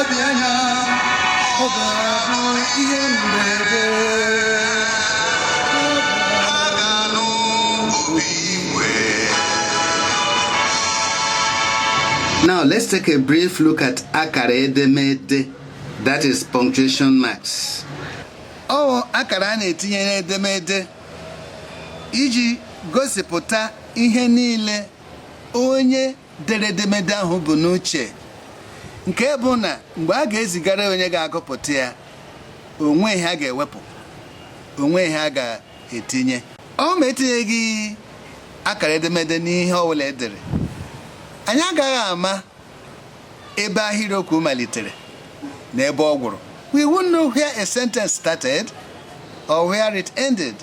ntabi anya, ọ ga-abụ ihe mberede. Ha ga-anụ opi igwe. Now let's take a brief look at akara edemede, that is, punctuation marks. Ọ akara a na-etinye n'edemede iji gosipụta ihe niile onye dere edemede ahụ bụ n'uche, nke bụ na mgbe a ga-ezigara onye ga-agụpụta ya, onwe ihe a ga-ewepụ, onwe ihe a ga-etinye. Ọ ma etinyeghị akara edemede n'ihe ọbụla edere, anyị agaghị ama ebe ahịrịokwu malitere na ebe ọ gwụrụ. We won't know where a sentence started or where it ended.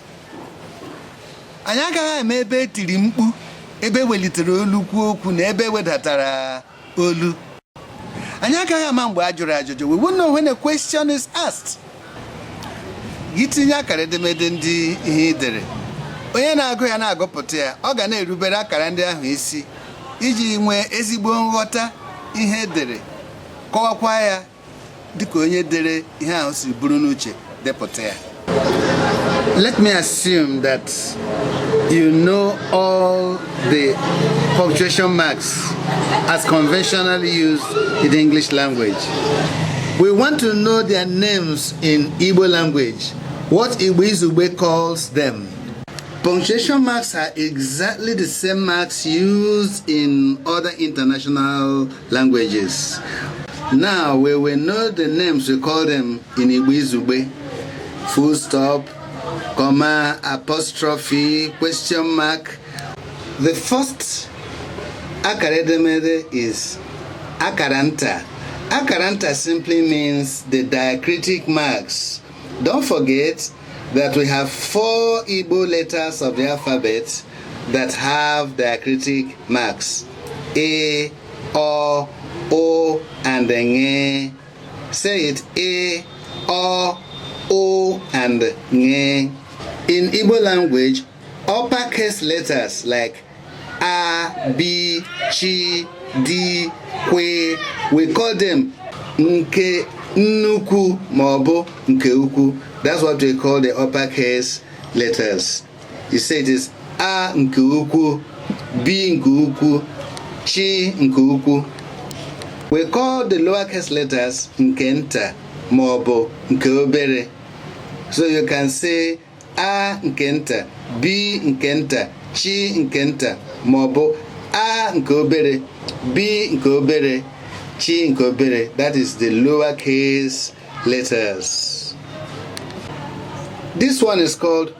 Anyị agaghị ama ebe e tiri mkpu, ebe welitere olu kwuo okwu na ebe wedatara olu. Anyị agaghị ama mgbe a jụrụ ajụjụ. We won't know when a question is asked. Gị tinye akara edemede ndị ihe ị dere, onye na-agụ ya na-agụpụta ya, ọ ga na-erubere akara ndị ahụ isi iji nwee ezigbo nghọta ihe edere, kọwakwa ya dịka onye dere ihe ahụ si buru n'uche depụta ya. Let me assume that you know all the punctuation marks as conventionally used in the English language. We want to know their names in Igbo language, what Igbo Izugbe calls them. Punctuation marks are exactly the same marks used in other international languages. Now we will know the names we call them in Igbo Izugbe. Full stop, comma, apostrophe, question mark. The first akara edemede is akara nta. Akara nta simply means the diacritic marks. Don't forget that we have four Igbo letters of the alphabet that have diacritic marks: A, O, O, and Ng. Say it: A, O, O, and Ng. In Igbo language, uppercase letters like A, B, Ch, D, Kwe, we call them nke nnukwu maọbụ nke ukwu. That's what we call the uppercase letters. You say it is A nke ukwu, B nke ukwu, Ch nke ukwu. We call the lowercase letters nke nta maọbụ nke obere. So you can say A nke nta, B nke nta, Ch nke nta, maọbụ A nke obere, B nke obere, Ch nke obere. That is the lowercase letters. This one is called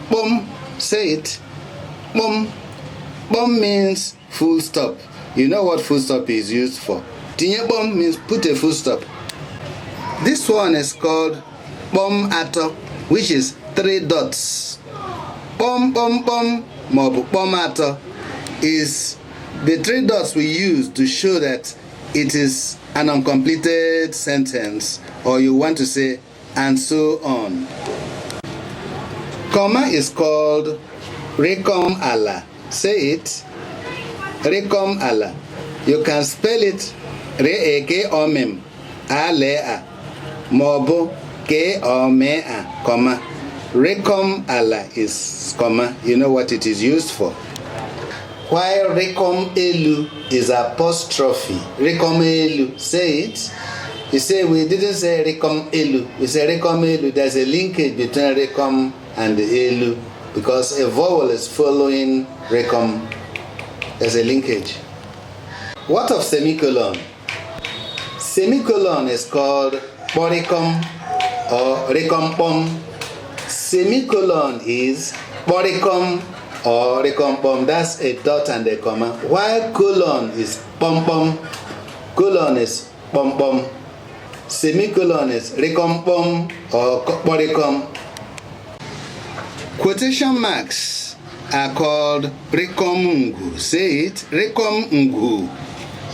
kpọm. Say it. Kpọm. Kpọm means full stop. You know what full stop is used for. Tinye kpọm means put a full stop. This one is called kpọm atọ, which is three dots. Kpọm kpọm kpọm maọbụ kpọm atọ is the three dots we use to show that it is an uncompleted sentence or you want to say "and so on." Comma is called rịkọm ala. Say it. Rịkọm ala. You can spell it R E K O M A L A maọbụ K O M A, comma. Rịkọm ala is comma. You know what it is used for. While rịkọm elu is apostrophe. Rịkọm elu. Say it. You say we didn't say rịkọm elu. We say rịkọm elu. There's a linkage between rịkọm and the elu because a vowel is following rịkọm. There's a linkage. What of semicolon? Semicolon is called kpọrịkọm or rịkọmkpọm. Semicolon is kpọrịkọm or rịkọmkpọm. That's a dot and a comma. While colon is pom pom. Colon is pom pom. Semicolon is rịkọmkpọm or kpọrịkọm. Quotation marks are called rịkọm ngwu. Say it, rịkọm ngwu.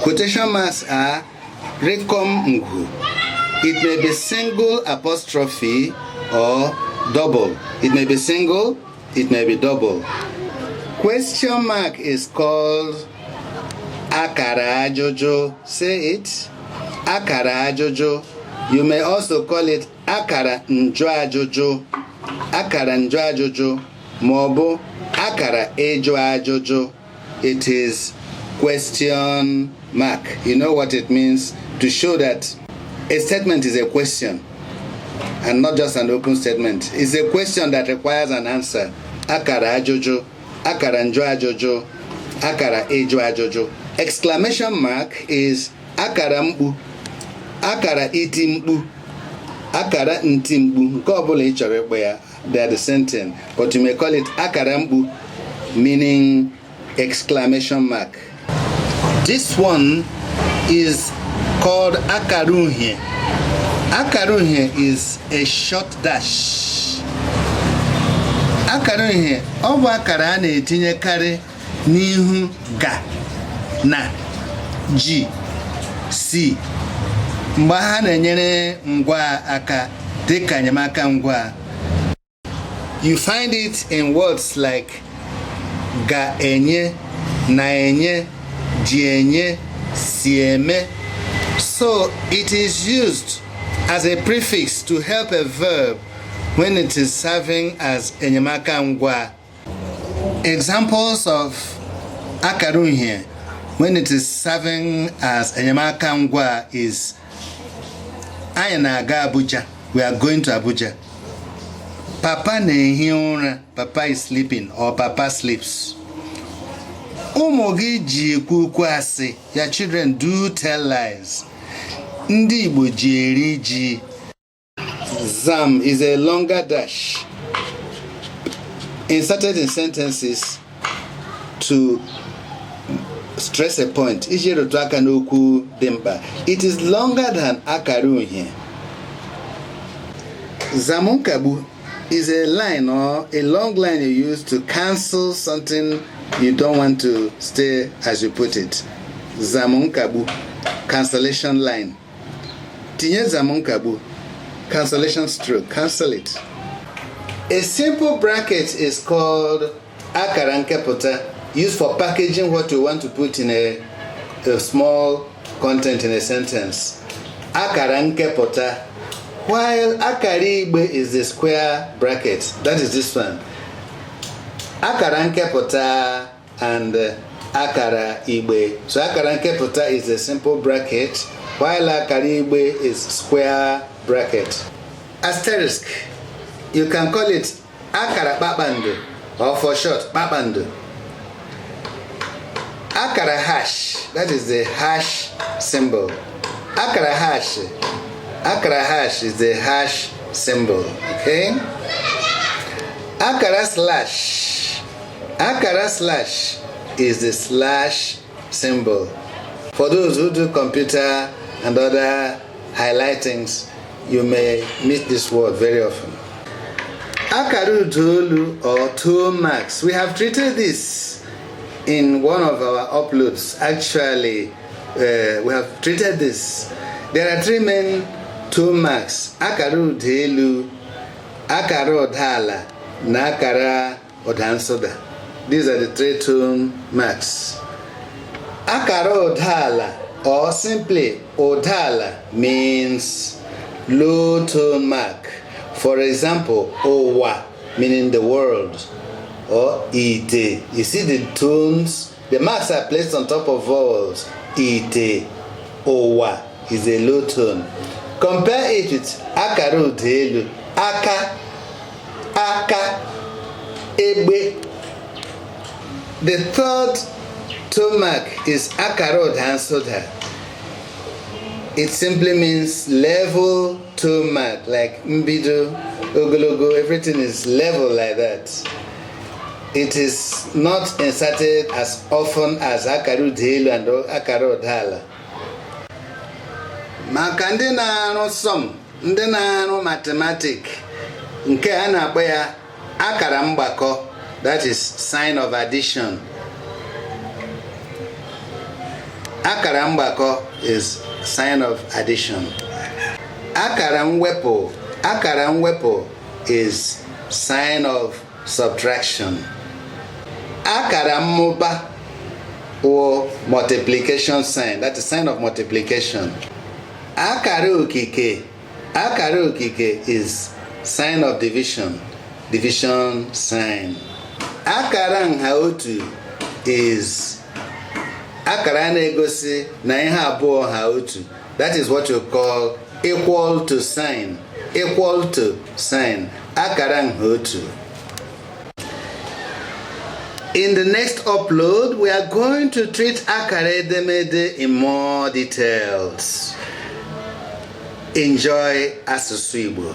Quotation marks are rịkọm ngwu. It may be single apostrophe or double. It may be single, it may be double. Question mark is called akara ajụjụ. Say it. Akara ajụjụ. You may also call it akara njụ ajụjụ, akara njụ ajụjụ ma ọ bụ akara ịjụ ajụjụ. It is question mark. You know what it means to show that a statement is a question and not just an open statement. It's a question that requires an answer. Akara ajụjụ, akara njụ ajụjụ, akara ịjụ ajụjụ. Exclamation mark is akara mkpu, akara iti mkpu, akara nti mkpu. Nke ọbụla ị chọrọ ịkpọ ya, they are the same thing. But you may call it akara mkpu, meaning exclamation mark. This one is called akara uhie. Akara uhie is a short dash. Akara uhie ọ bụ akara a na-etinyekarị n'ihu ga na ji si mgbe ha na-enyere ngwa aka dịka enyemaka ngwa. You find it in words like ga-enye, na-enye, ji enye, si eme. So it is used as a prefix to help a verb when it is serving as enyemaka ngwa. Examples of akara uhie when it is serving as enyemaka ngwa is anyị na-aga Abuja. We are going to Abuja. Papa na-ehi ụra. Papa is sleeping or papa sleeps. Ụmụ gị ji ekwu okwu asị. Your children do tell lies. Ndị Igbo ji eri ji. Zam is a longer dash inserted in sentences to stress a point, iji rụtụ aka n'okwu dị mkpa. It is longer than akara uhie. Zam nkagbu is a line or a long line you use to cancel something you don't want to stay as you put it. Zam nkagbu, cancellation line. Tinye zam nkagbu, cancellation stroke, cancel it. A simple bracket is called akara nkepụta, used for packaging what you want to put in a small content in a sentence. Akara nkepụta. While akara igbe is the square bracket, that is this one. Akara nkepụta and akara igbe. So akara nkepụta is a simple bracket, while akara igbe is square bracket. Asterisk, you can call it akara kpakpando, or for short, kpakpando. Akara hash, that is the hash symbol. Akara hash, akara hash is the hash symbol, okay? Akara slash is the slash symbol. For those who do computer and other highlightings, you may meet this word very often. Akara ụdaolu or tone marks. We have treated this in one of our uploads. Actually, we have treated this. There are three main tone marks: akara ụda elu, akara ụda ala, na akara ụda nsụda. These are the three tone marks. Akara ụda ala, or simply ụda ala, means low tone mark. For example, ụwa, meaning the world, or ite. You see the tones? The marks are placed on top of vowels. Ite, ụwa is a low tone. Compare it with akara ụda elu. Aka, aka, egbe. The third tone mark is akara ụda nsụda. It simply means level tone mark, like mbido, ogologo, everything is level like that. It is not inserted as often as akara ụda elu and akara ụda ala. Maka ndị na-arụ sum, ndị na-arụ mathematics, nke a na-akpọ ya akara mgbakọ, that is sign of addition. Akara mgbakọ is sign of addition. Akara mwepụ, akara mwepụ is sign of subtraction. Akara mmụba or multiplication sign, that is sign of multiplication. Akara okike. Akara okike is sign of division, division sign. Akara nha otu is akara na-egosi na ihe abụọ ha otu. That is what you call equal to sign. Equal to sign. Akara nha otu. In the next upload, we are going to treat akara edemede in more details. Enjoy asụsụ Igbo.